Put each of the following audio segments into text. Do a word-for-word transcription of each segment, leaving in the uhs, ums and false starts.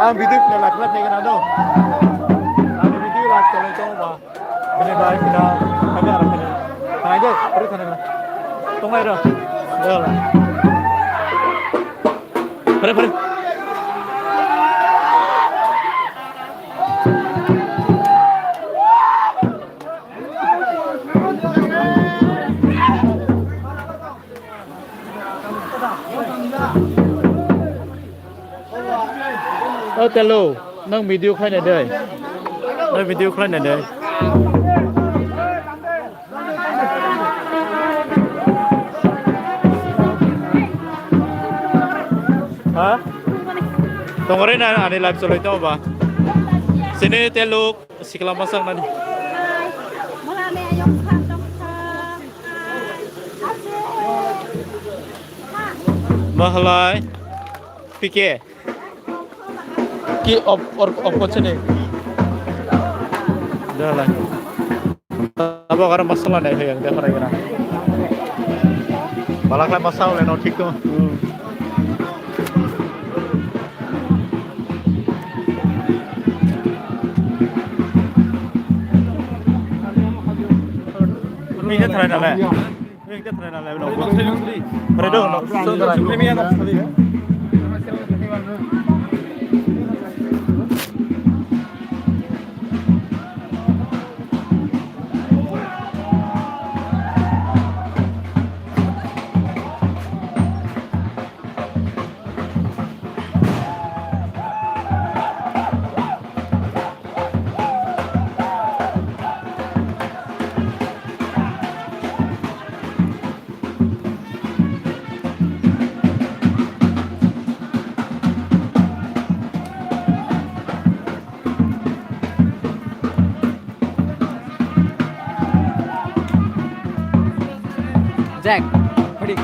Ang video khe live live nai gana do. Ang video live channel chong ba. Bini bai kena kami arah kena. Thanai de, pergi sana. Tongai ro. Dala. Pergi, pergi. O Telo, nang video khlai nai de. Nang video khlai nai de. Ha? Tongore na ani live choloi tong ba. Sini Telo. Sikla masang nani. Mahalai. P K. Ki op, or, op ko chini. Dalai. Abo garam masala nai hoyang de horai gana. Balak lai masala no thik to. Hmm. Ini try na le. Ini try na le. Pare do. Jack, ready.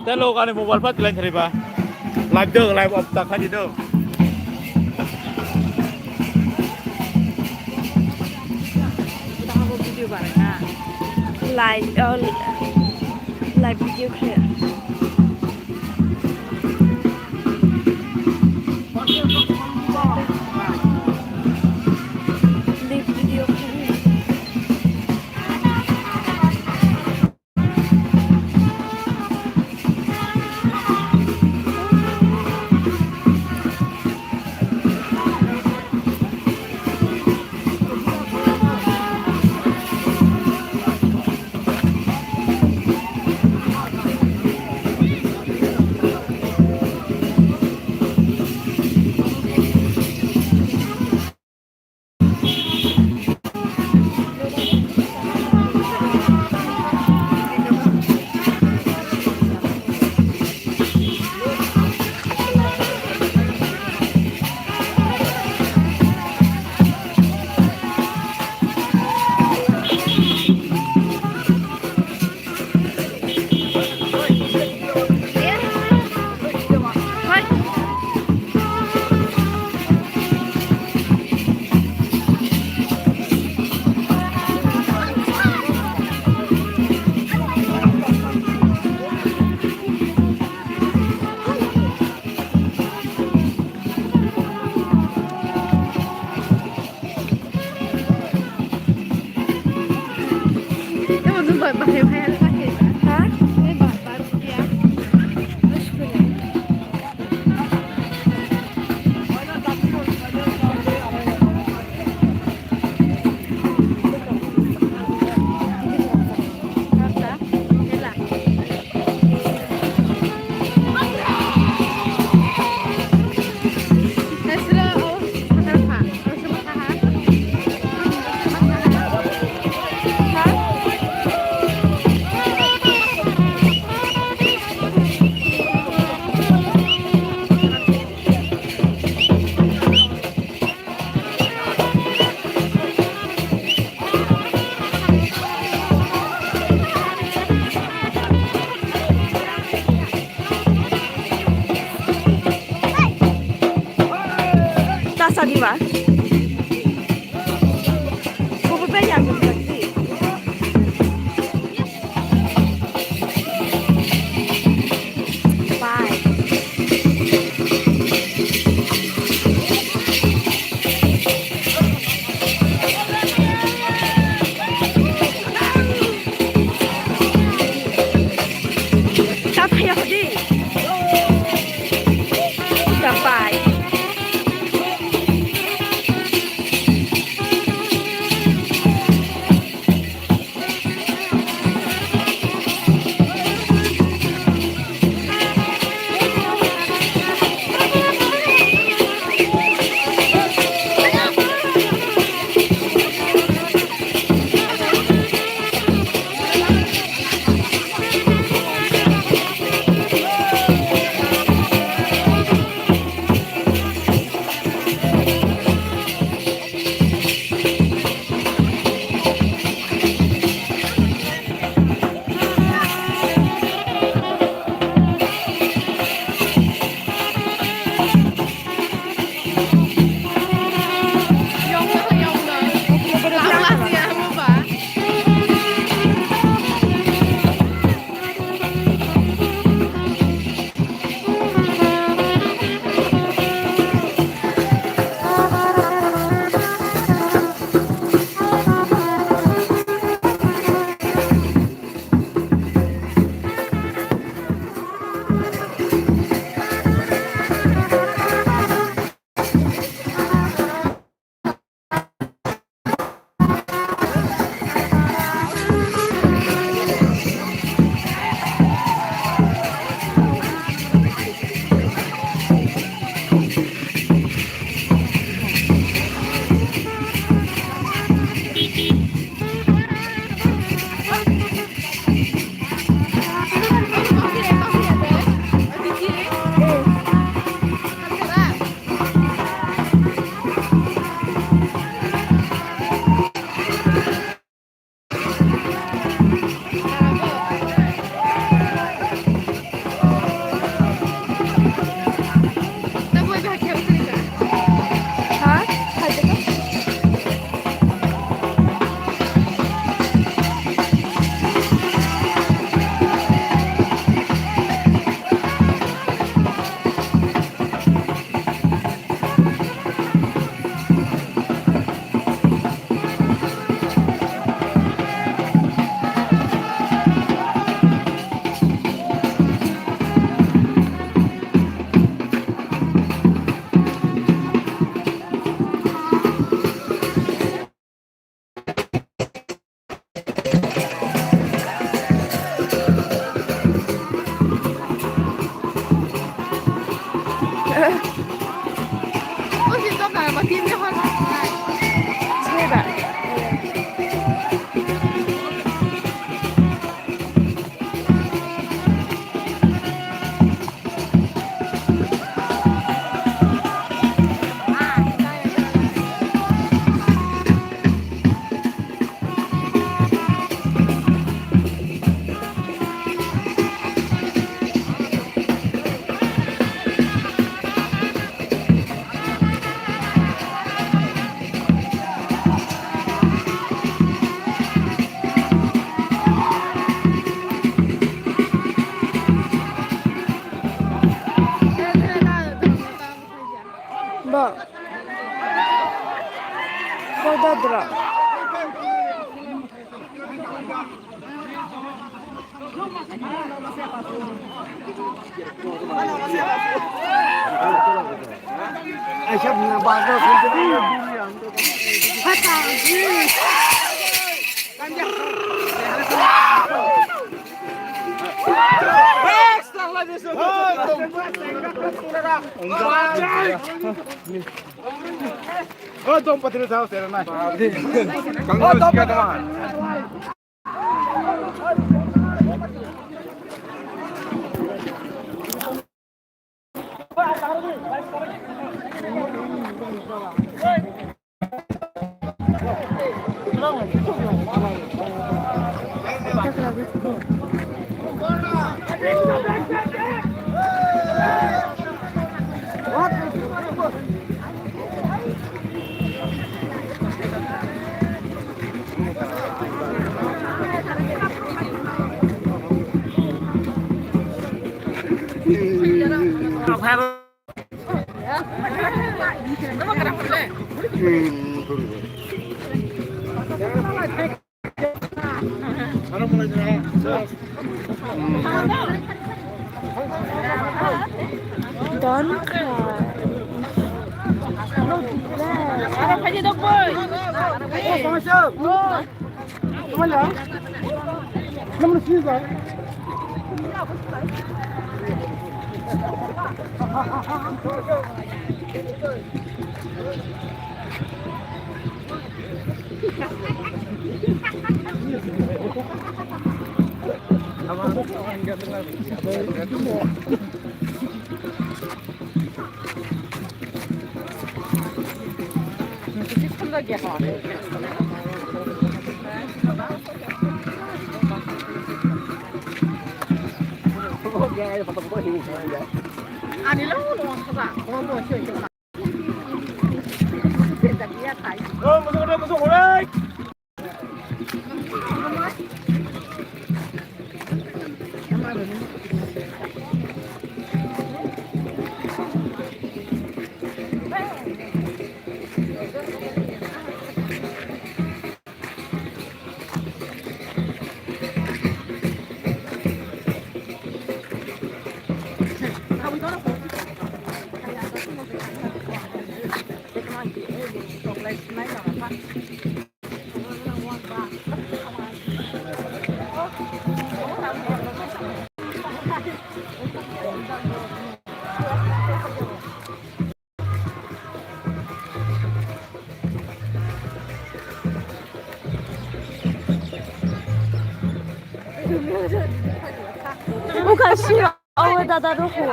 Tei lok ani mobile pha tilain thari ba. Live do, live off ta kha di do. Live, oh, live video khe. Live video khe. Tasa diba? Kubu pe yang. Bye. Bo. Bo dadra. O dom patri thao sera nai. Kang o dom patri thao. Don't cry. Bukan sih, oh, dada ruhu.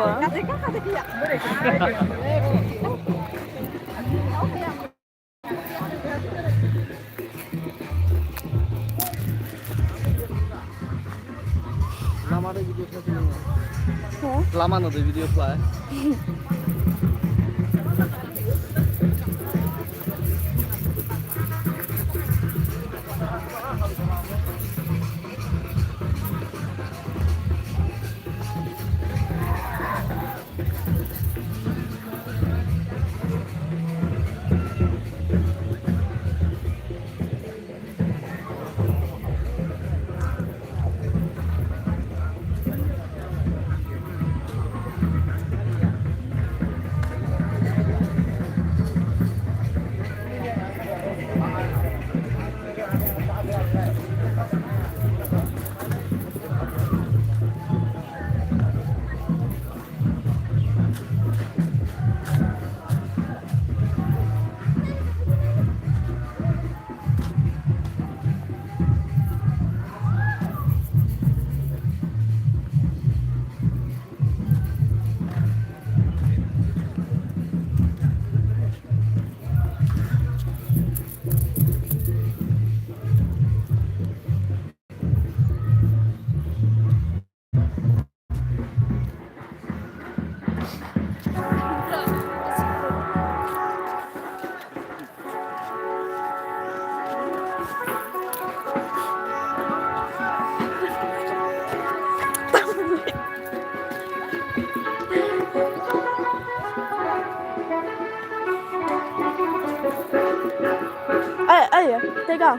Lama de video khlai. Lama no de video khlai. Ay, ay, teka.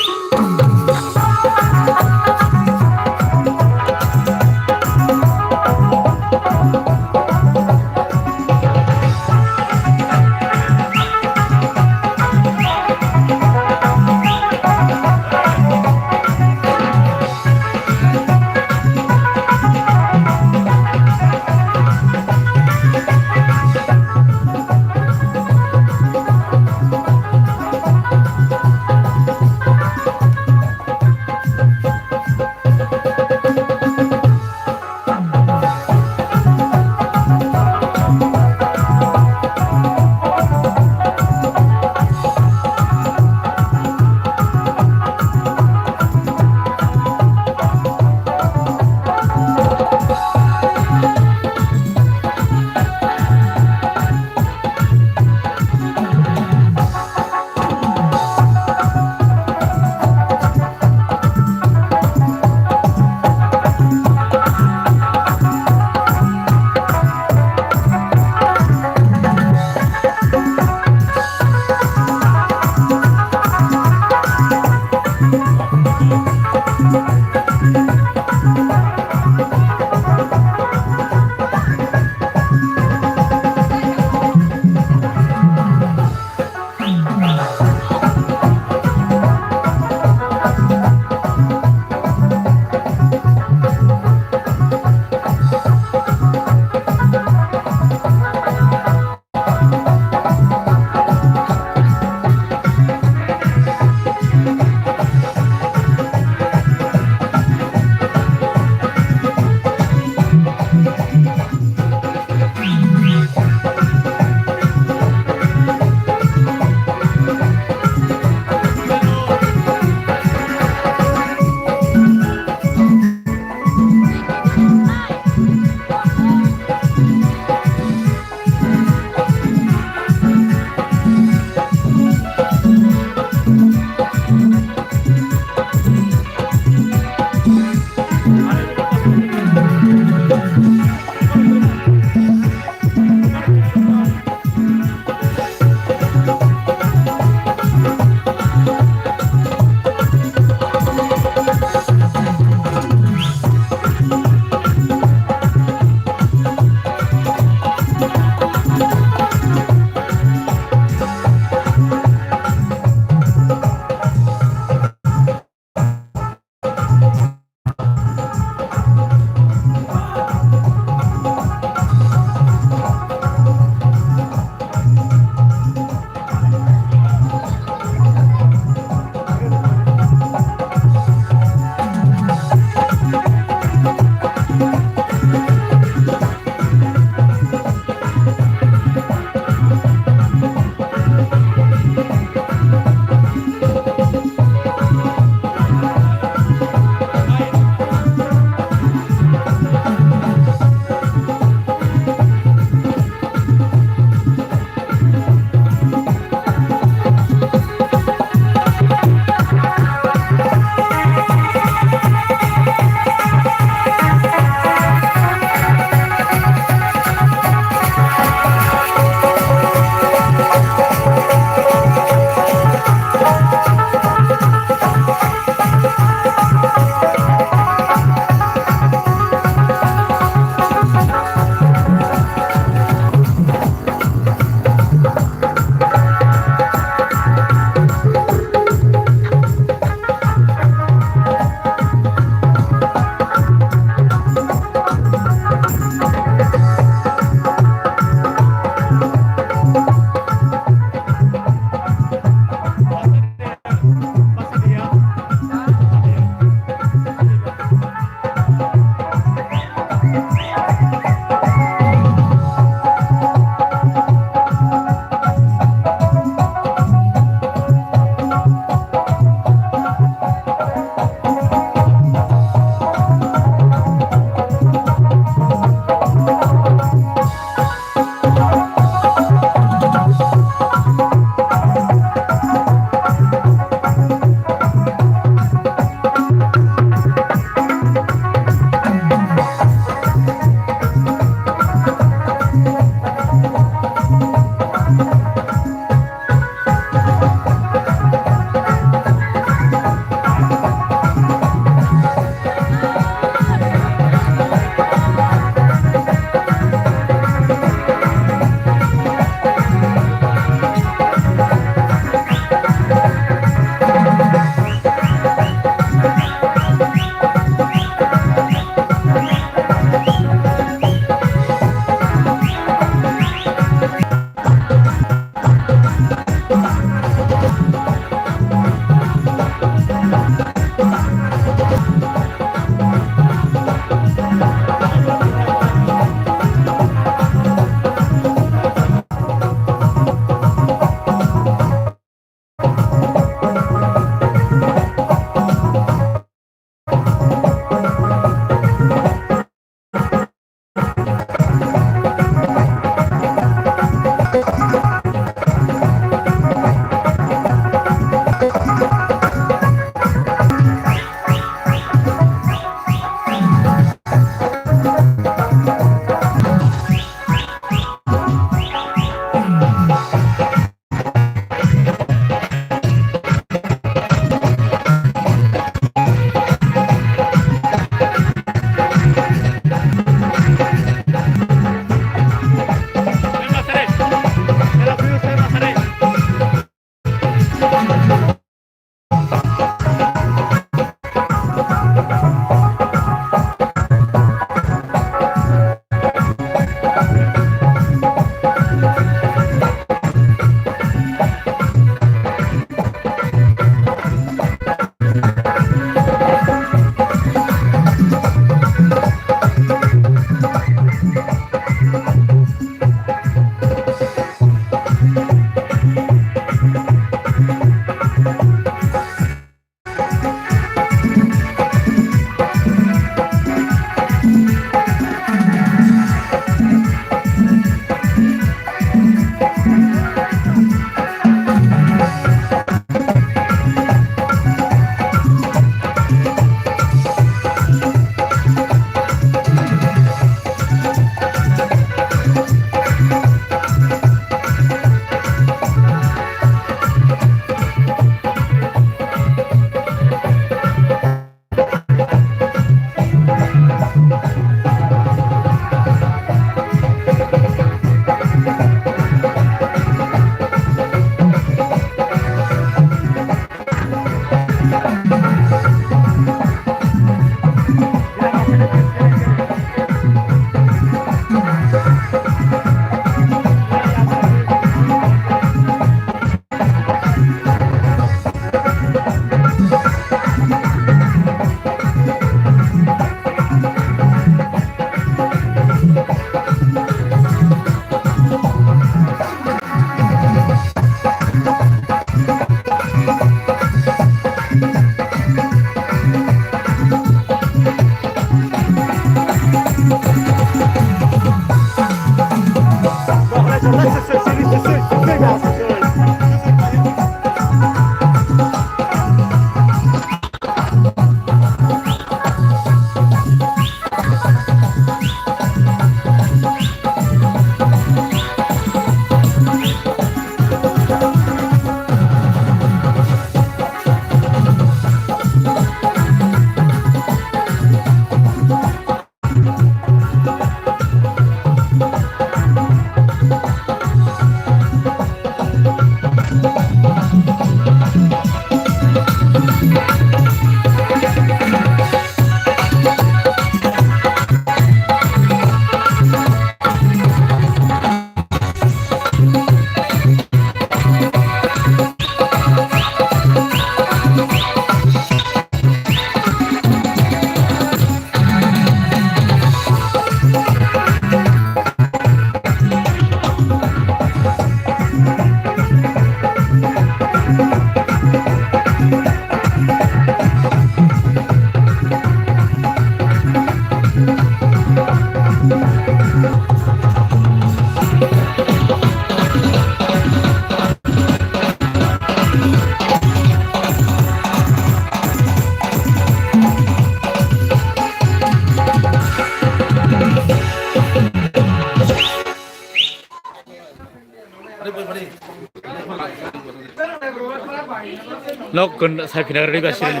Nok kun sai phina riba sirni.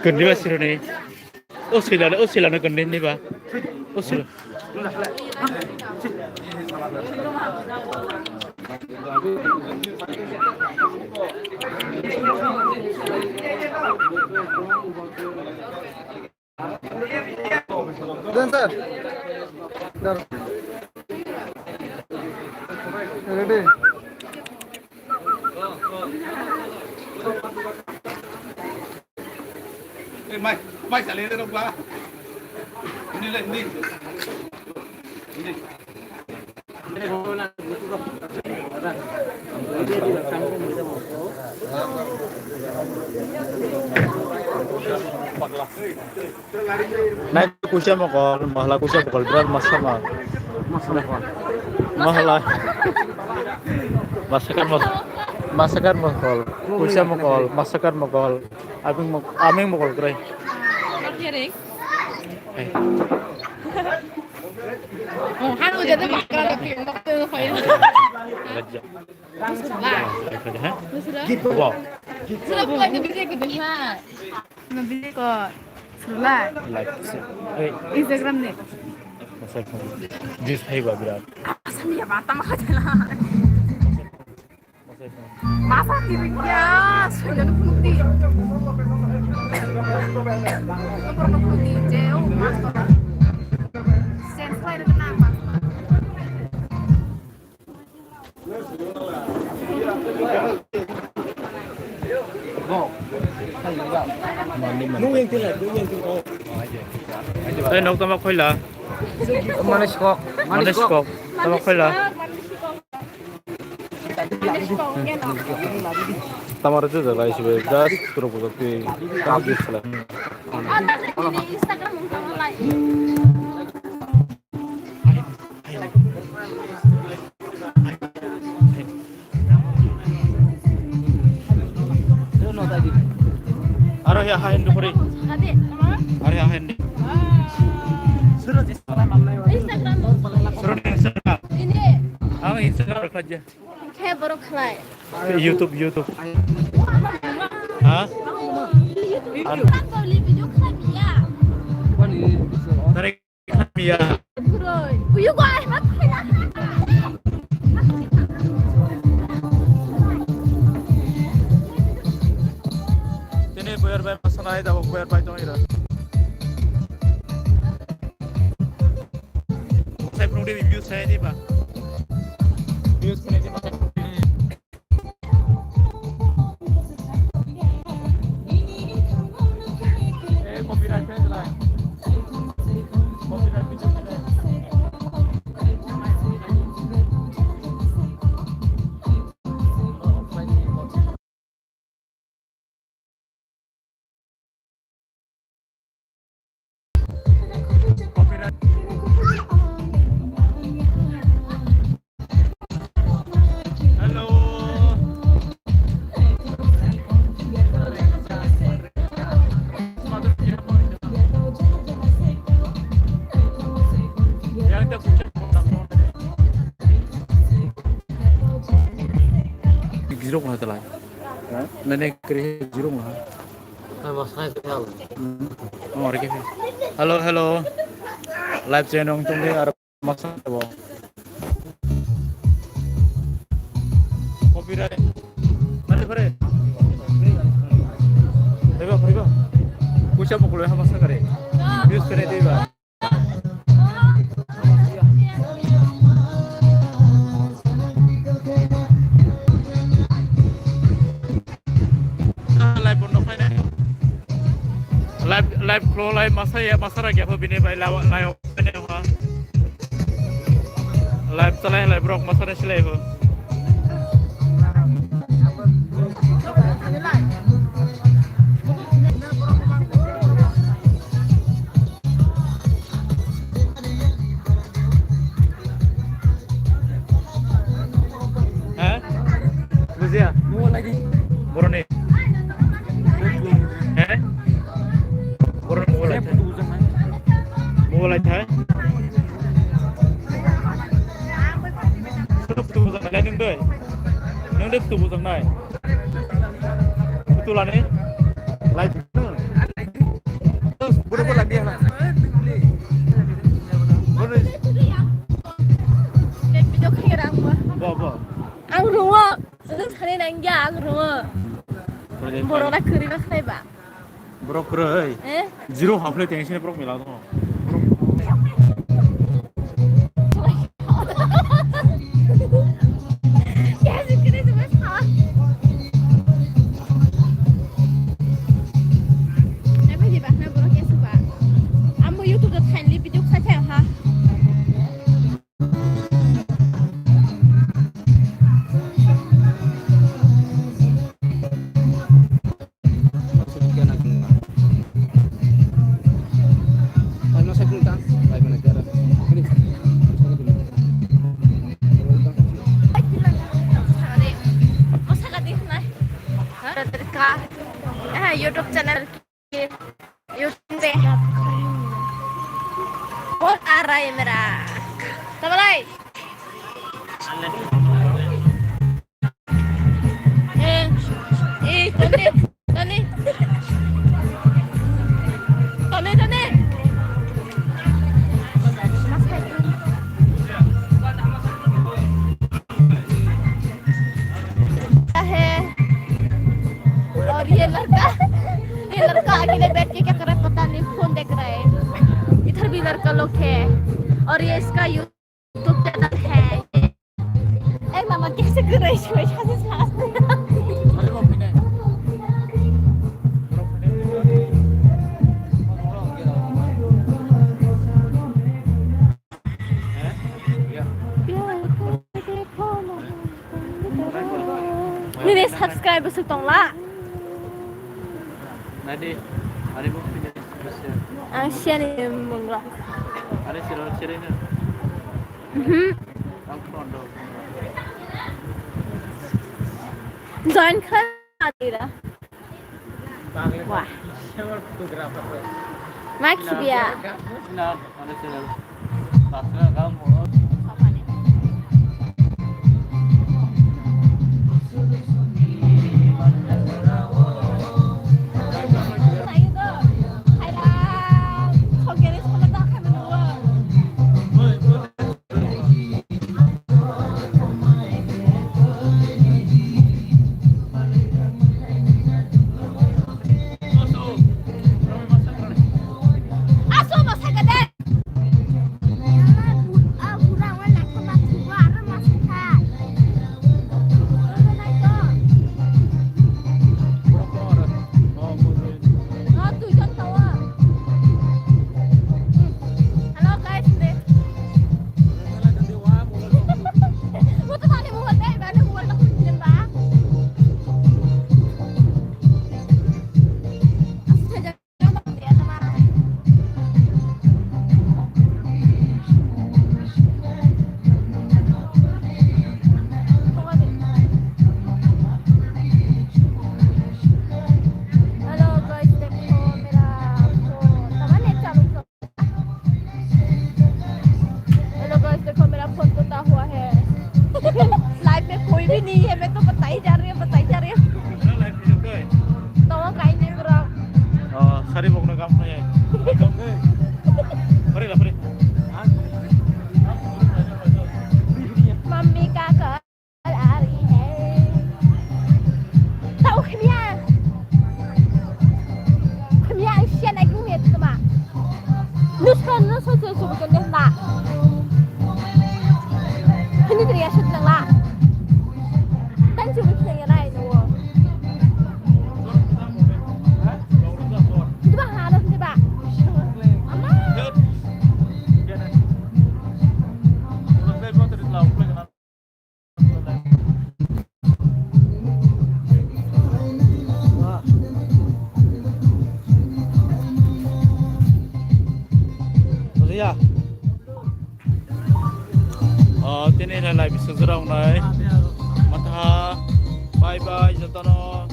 Kun riba sirni. O sila, o sila no kun riba. O sila. Done, sir. Done. Ready. Eh, mai, mai, sale de roba. Ini le, ini. Ini. Nai kusia mokol, mahla kusia mokol, birat masa ma. Mahla. Masakar mokol. Masakar mokol. Kusia mokol, masakar mokol. Aming mok-, aming mokol krai. Hey. Oh, hanu jadi bakal tapi untuk tuh, kayak. Lajja. Wah. Sudah buat di video kedua. Nabili ko surulai. Like. Eh. Instagram ni. Masa ko. Jis hai ba birat. Asam ya mata mah jalan. Masa ko. Masa kiring ya, sudah putih. Putih, jauh, mas. Sense lain kenapa? Ei, nok tama khoila. Manis kok. Manis kok. Tama khoila. Tamar tu jaga isi be das kuro kuro tu. Tama di sala. Aro ya, ha, hindu kori. Aro ya, ha, hindu. Instagram. Instagram. Ang Instagram aja. Khe borok khlai. YouTube, YouTube. Ha? Video khlai ya. Tarik. Iya. Bro, uyu gua ai mat khaina. Tini boyar bai masanai, dabo boyar bai tong ira. Sai prung di views sai di ba. Views sai di ba. Zero ko na talai. Nene kri zero ma. Ai, mas nai kri hal. Hmm. Oh, oke. Hello, hello. Live channel tong ni ar masa bo. Copyright. Mari, mari. Phaiba, phaiba. Puisa pokolo ha masa kare. Views kare diba. Live bondo khainai. Live, live khlo, live masa ya, masa ra gya bini bai lawa, live bini ha. Live chalai, live rok masa ra silai bo. He? Bujia? Boroni? He? Boroni mobile lai thai. Mobile lai thai. Sono photo bujang nai nung doi. Nung doi photo bujang nai. Tulani. Live. Buru buru lagi ya. Buru. Bo, bo. Ang rungo. Sejak thani nangya ang rungo. Borok na kwrwi ma khlai ba. Borok kwrwi. Eh? Zero haphle tension borok mila dong. Ambo YouTube o thainli video khai khai ha. YouTube channel. YouTube पे। कौन आ रहा है मेरा? तबलाई। ए, ए, तने, तने। तने, तने। है। और ये लड़का, ये लड़का अकेले बैठ के क्या कर रहा है पता नहीं, फोन देख रहा है। इधर भी लड़का लोग है और ये इसका YouTube चैनल है। ए मामा, कैसे कर रही है? Nini subscribe su tongla. Nadi, ari bo pide. Ang siani mungla. Ari siro sirina. Mhm. Ang kondo. Join kha adira. Wah. Ma khibiya. Hello guys, Hello guys, देखो मेरा फोन। Hello guys, देखो मेरा फोन टूटा हुआ है। Live में कोई भी नहीं है, मैं तो बताई जा रही हूँ, बताई जा रही हूँ। Hello, live video koi? Tamo kainwi borok. Oh, sari bokno gam khnai. Pare la pare. Mummy kaka. Tau khmia. Khmia ang siya na gumi tuma. Nusa nusa su su ko ne na. Hini tri asut lang la. Tan su ko ne na ino. Diba ha lo diba. Ama. Bujiya. Oh, tini le live sujurang nai. Matha. Bye bye jotono.